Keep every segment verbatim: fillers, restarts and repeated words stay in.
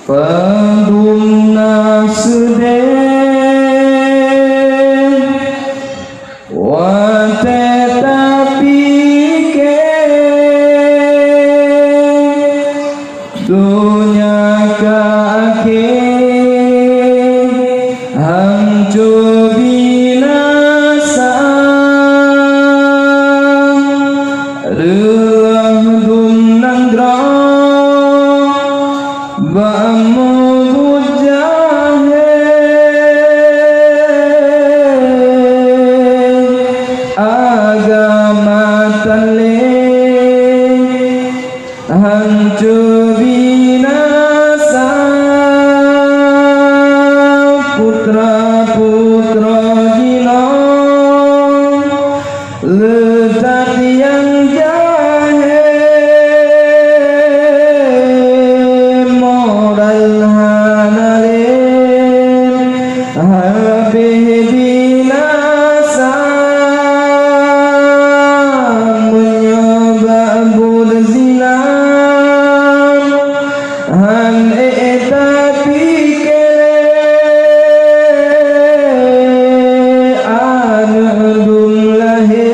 Padum na seudeh watée tapike donya ka akhé, hanco binasa. Reuloh dum nanggroe bak mubuet jahé, agama tan lé hanco binasa. Putra-putra jinoe le that nyang jahé, moral hana lé, habéh binasa. Meunyoe bak buet zina, han ék tapike lé, aneuk dum lahé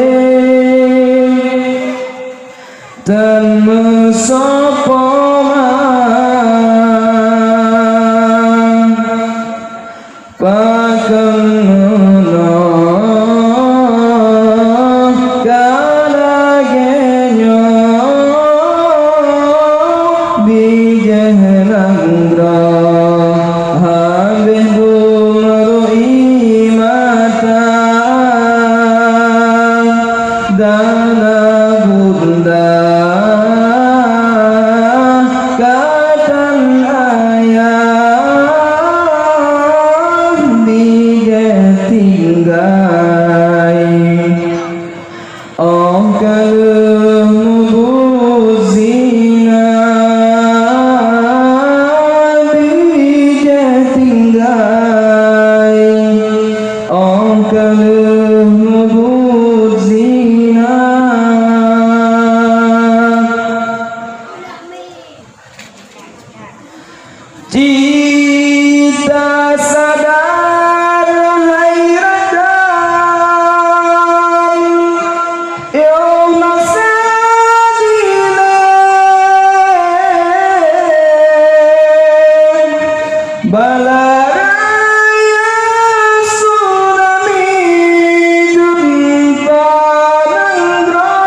tan meusoe poma. Pakon meunoe ka lagée nyoe, bijéh nanggroe habéh dum rui mata. Dana bunda ka tan ayah bijéh tinggai. Óh ka lheueh mubuet zina bijéh tinggai. Óh ka lheueh mubuet zina. Cit tasadar hai rakan, yoh masa dilée bala raya tsunami geumpa nanggroe.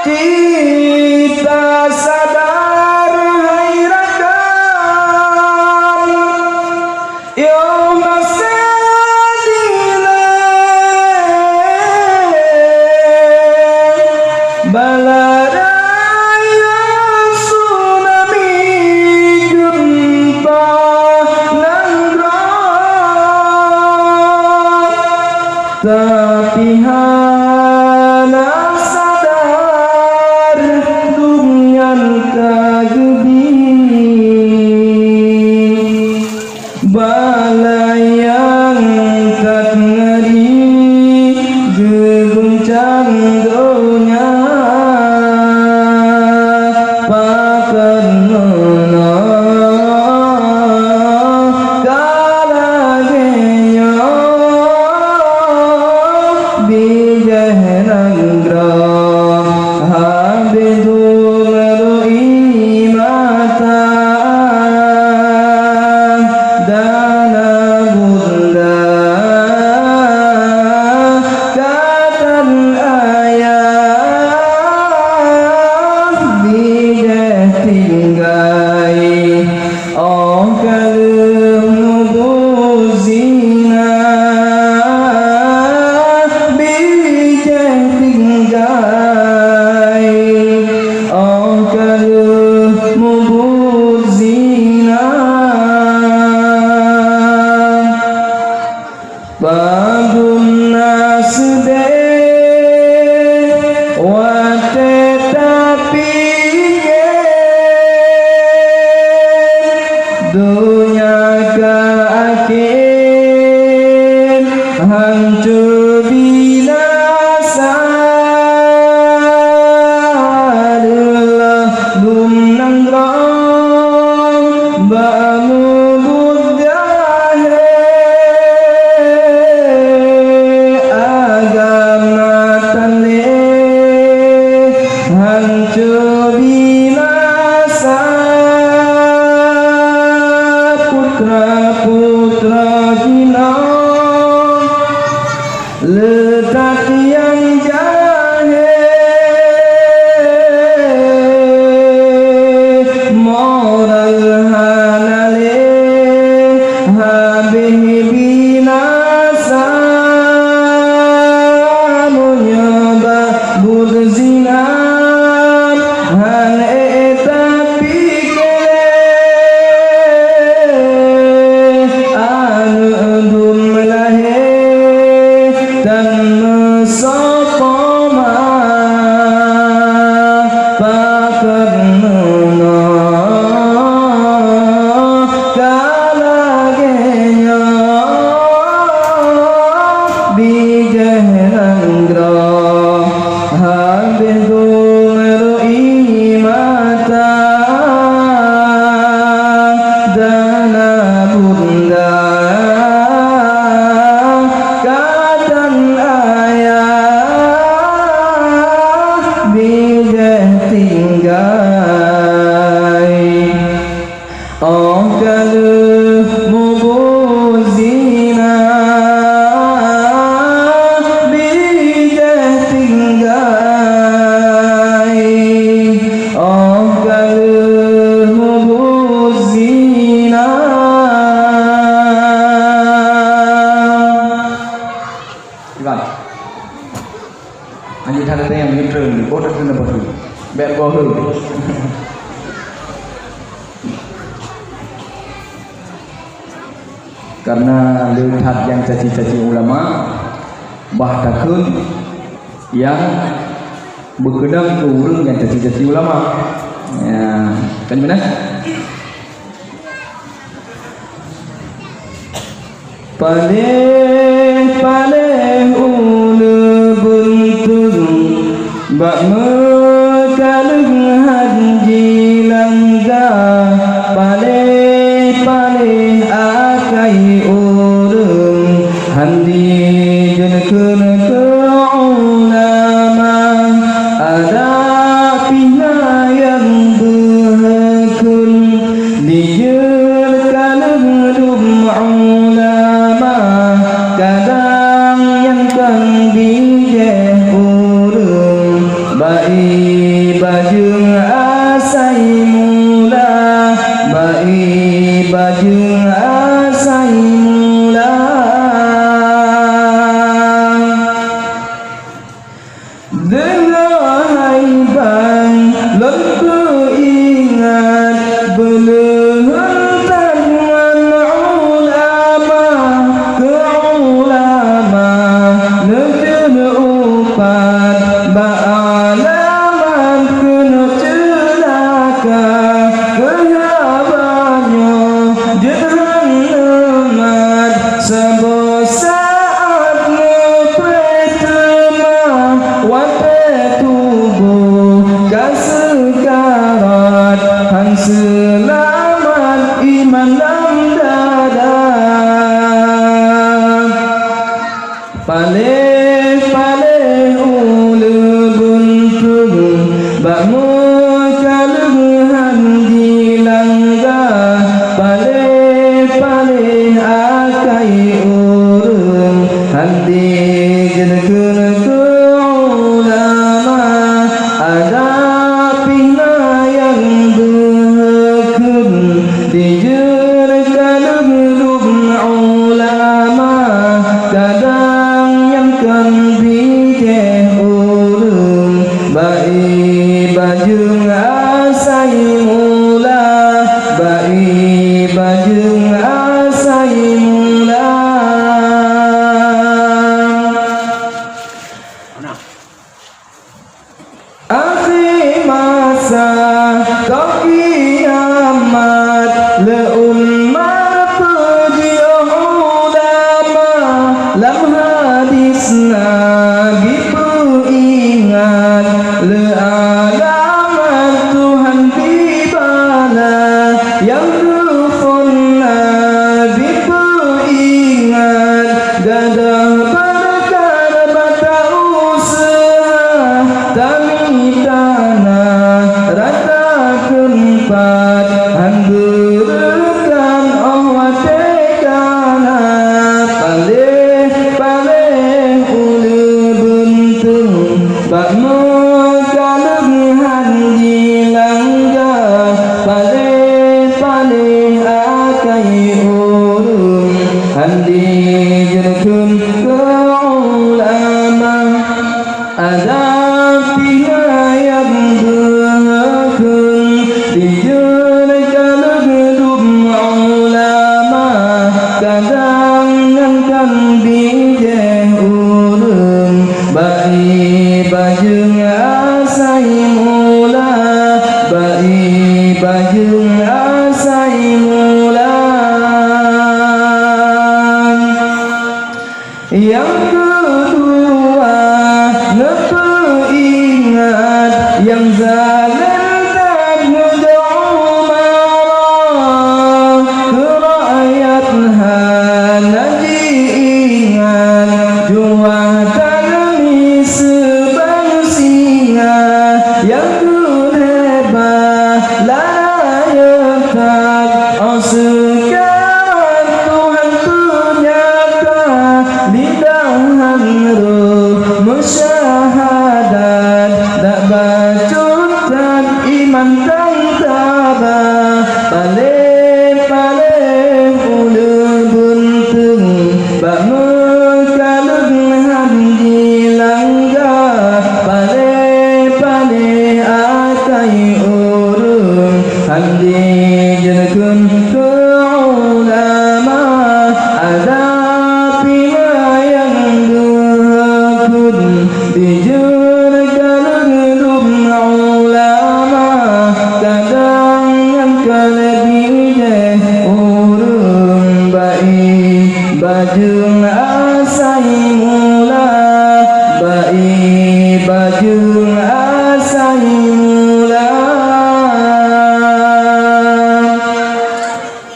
Cit tasadar hai rakan, yoh masa dilée bala raya tsunami geumpa nanggroe. Tapi hana sadar dum nyan ka geubi. Bala nyang that ngeri geuguncang donya, pakon meunoe ka lagée nyoe, bijéh nanggroe habéh dum rui mata. Dana bunda ka tan ayah bijéh tinggai. Óh ka lheueh mubuet zina bijéh tinggai. Óh ka lheueh mubuet zina. Padum na seudeh watée tapike donya ka akhé, hanco binasa. Lheueh lom nanggroe Habéh binasa meunyoe bak buet zinat, han ék tapike lé aneuëk dum lahé tan meusoe poma. Pakon meunoe ka lagée nyoe bijéh nanggroe, habéh geumeurui mata, dan na bunda ka tan ayah bijéh tinggai. Óh ka lheueh mubuet zina, bijéh tinggai. Óh ka lheueh mubuet zina. Iban. Anjing that teuntèe nyang meunyeutreun, boh that keuneuk boh. Bèk boh. Karena le that nyang caci-caci ulama, bah takheun nyang beukeudang keu ureueng nyang caci-caci ulama. Ya, kan beuna? Paléh-paléh ulée beuntông bak meukaleueng han jilangga, paléh-paléh akai ureueng han dijeuet keu ulama. Adak pih na nyang beuheukeuen dijeuet kaleueng dum ulama, kadang nyan kon bijéh ureueng. Bak ié bajeueng asai mula, bak ié bajeueng asai mula. Deungoe hai bang, lôn peuingat beuleuheun that ngon ulama, keu ulama neujeuet upat bak alamat keuneuk ceulaka. Keu haba nyoe jeuet han neumat, saboh saát neupreh teuma watée tuboh ka seukarat, han seulamat iman lam dada. Paléh-paléh ulée beuntông bak meukaleueng han jilangga, paléh-paléh akai ureueng han dijeuet keu ulama. Adak pih na nyang beuheukeuen dijeuet kaleueng dum ulama, kadang nyang Handi jeuet kheun keu ulama, adak pih na nyang beuh kheun, dijeuet ka lheueh dum ulama, kadang nyan kan bijéh ureuëng. Bak ié bajeueng asai mula, bak ié bajeueng asai mula. Nyang keudua, neupeuingat nyang zaleuem that ngon umarah, keu rakyat hana jiingat, juah that miseue ban singa, nyang keuneuk ba lam rayeuk that, oh seukarat Tuhan peunyata, lidah han roh meusyahadat, dak bacut that iman tan taba, paléh-paléh uleueng beunteueng, bak meukaleueng han jilangga, paléh-paléh akai ureuëng, handi jeuet kheun keu ulama, adak pih na nyang beuh kheun, dijeuet ka lheueh dum ulama, kadang nyan ka lheueh bijéh ureuëng. Bak ié bajeueng asai mula, bak ié bajeueng asai mula.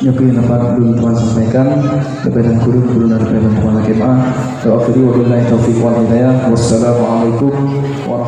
Nyoe keuh nyang dapat ulôn tuan sampaikan, leubeh dan kureueng ulôn harap ulôn tuan lakée meu'ah. Wa akhiru wabillahi taufiq wal hidayah. Wassalamualaikum warahmatullahi